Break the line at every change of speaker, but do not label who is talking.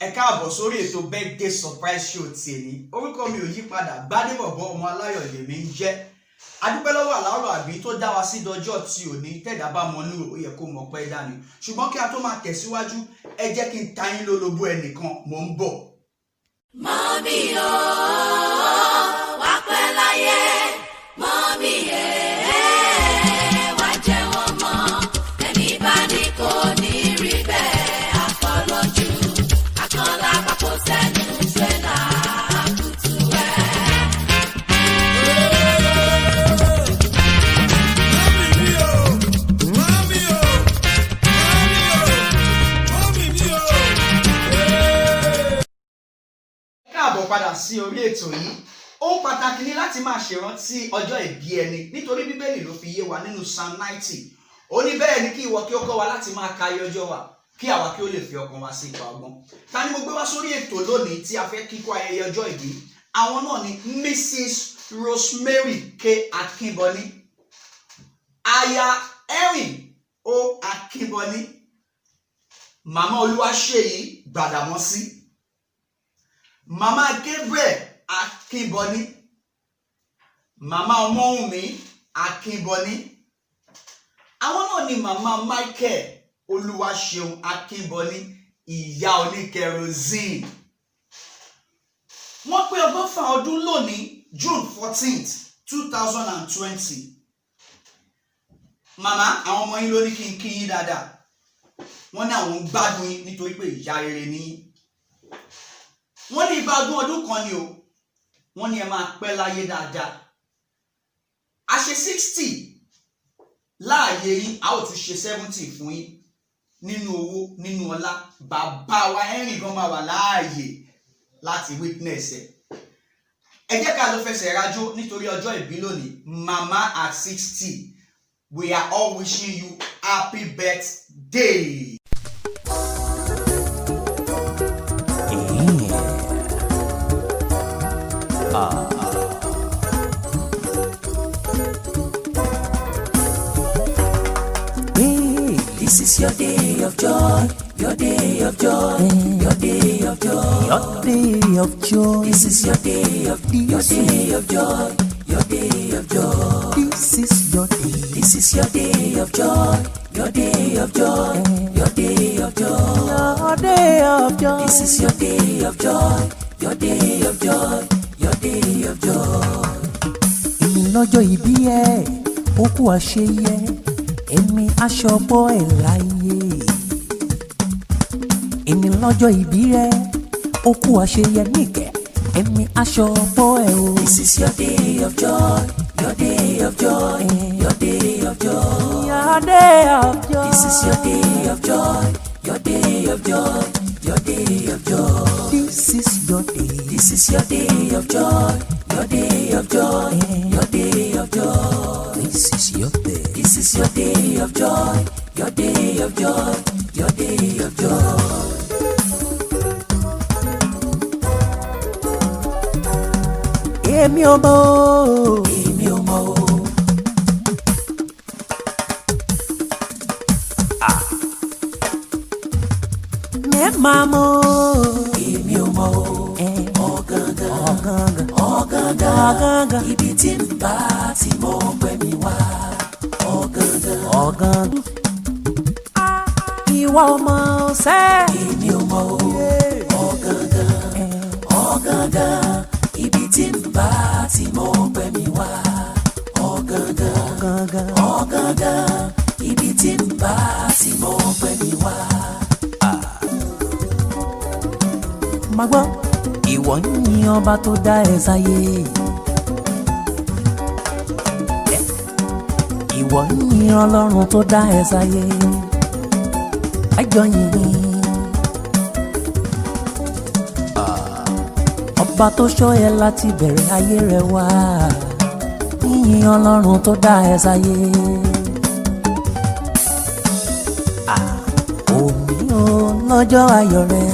Ẹ káàbọ̀ sórí ètò Birthday Surprise Show tèmi. Orúkọ mi ò yí padà, Gbádébọ̀bọ̀ ọmọ aláyọ̀ lèmi ń jẹ́. Adúpẹ́ lọ́wọ́ àláwọ̀ àbí tó dá wa sí dọjọ́ tí ò ní. Tẹ̀dá bá mọ nírò, ó yẹ kó mọ̀ pẹ́ dání. Ṣùgbọ́n kí a tó máa tẹ̀síwájú, ẹ jẹ́ kí n ta yín lólobó ẹnìkan. Mò ń bọ̀.
Mummy o, wá pẹ́ láyé, mummy ẹ̀, wá jẹ́ wọn mọ́. Ẹni bá ní kò ní rí bẹ́ẹ̀, àfọlójú, àkànlá papò sẹ́nu tírélà àkùtù ẹ̀.
Mummy mi o, mummy o, mummy o, mummy mi o.
Káàbọ̀ padà sí orí ètò yìí. Ohun pàtàkì ni láti máa ṣèrántí ọjọ́ ìbí ẹni, nítorí Bíbélì ló fi yé wa nínú Psalm 90. Ó ní bẹ́ẹ̀ ni kí ìwọ kí ó kọ́ wa láti máa ka iye ọjọ́ wa, kí àwa kí ó lè fi ọkàn wa sí ipa ọgbọ́n. Ta ni mo gbé wá sórí ètò lónìí tí a fẹ́ kíkọ́ ayẹyẹ ọjọ́ ìbí? Àwọn náà ni Mrs Rosemary K Akínbọní, aya Erin O Akínbọní, màmá Olúwaṣèyí Gbàdàmọ́sí, màmá Gabriel Akínbọní, màmá Ọmọ́wùnmí Akínbọní. Àwọn náà ni màmá Michael Olúwaṣeun Akínbọní, ìyá oníkerosene. Wọ́n pé 120 ọdún lónìí, June 14th, 2020. Màmá, àwọn ọmọ yín ló ní kí n kí yín dáadáa. Wọ́n ní àwọn ń gbádùn yín nítorí pé ìyá rere ní yín. Wọ́n ní 200 ọdún ọdún kan ni o. Wọ́n ní ẹ máa pẹ́ láyé dáadáa. A ṣe 60 láàyè yín, a ó tún ṣe 70 fún yín nínú owó, nínú ọlá. Bàbá wa Henry gan máa wà láàyè láti witness ẹ̀. Ẹ jẹ́ ká lọ fẹsẹ̀ rajó nítorí ọjọ́ ìbí lónìí. Mama at 60, we are all wishing you happy birthday.
Yeah. Ah. Hey,
This is your day of joy, your day of joy, your day of joy.
Your day of joy.
This is your day of your day of joy, your day of joy.
This is your day.
This is your day of joy, your day of joy, your day of joy.
Your day of joy.
This is your day of joy, your day of joy, your day of joy.
Èmi lọ́jọ́ ìbí ẹ̀, ó kú àṣeyẹ, èmi aṣọ bọ́ ẹ̀ láyé. Èmi lọ́jọ́ ìbí rẹ̀, ó kú àṣeyẹ níkẹ́, èmi aṣọ bọ́ ẹ̀ o.
This is your day of joy, your day of joy, your day of joy.
Your day of joy.
This is your day of joy, your day of joy, your day of joy.
This is your day.
This is your day of joy, your day of joy, your day of joy.
This is your day.
This is your day of joy, your day of joy, your day of joy.
Èmi ò mọ̀ o.
Èmi ò mọ̀ o.
Mẹ́ẹ̀má mọ̀ o.
Èmi ò mọ̀ o. Ọ̀gángan,
Ọ̀gángan.
ọ̀gángan,
Ọ̀gángan.
ibi tí ń bá ti mọ̀ pẹ́ mi wá. Ọ̀gángan,
Ọ̀gángan. Ìwọ ọmọ sẹ́.
Èmi ò mọ̀ o. Ọ̀gángan, ọ̀gángan, ibi tí ń bá ti mọ̀ pẹ́ mi wá. Ọ̀gángan,
Ọ̀gángan.
Ọ̀gángan, ibi tí ń bá ti mọ̀ pẹ́ mi wá.
Máa gbọ́, ìwọ ń yin ọba tó dá ẹ sáyé. Ìwọ ń yin Ọlọ́run tó dá ẹ sáyé. Ẹjọ́ yìnyín. Ọba tó ṣọ́ ẹ láti bẹ̀rẹ̀ ayé rẹ wá. Yíyin Ọlọ́run tó dá ẹ sáyé. Òní o, lọ́jọ́ ayọ̀ rẹ.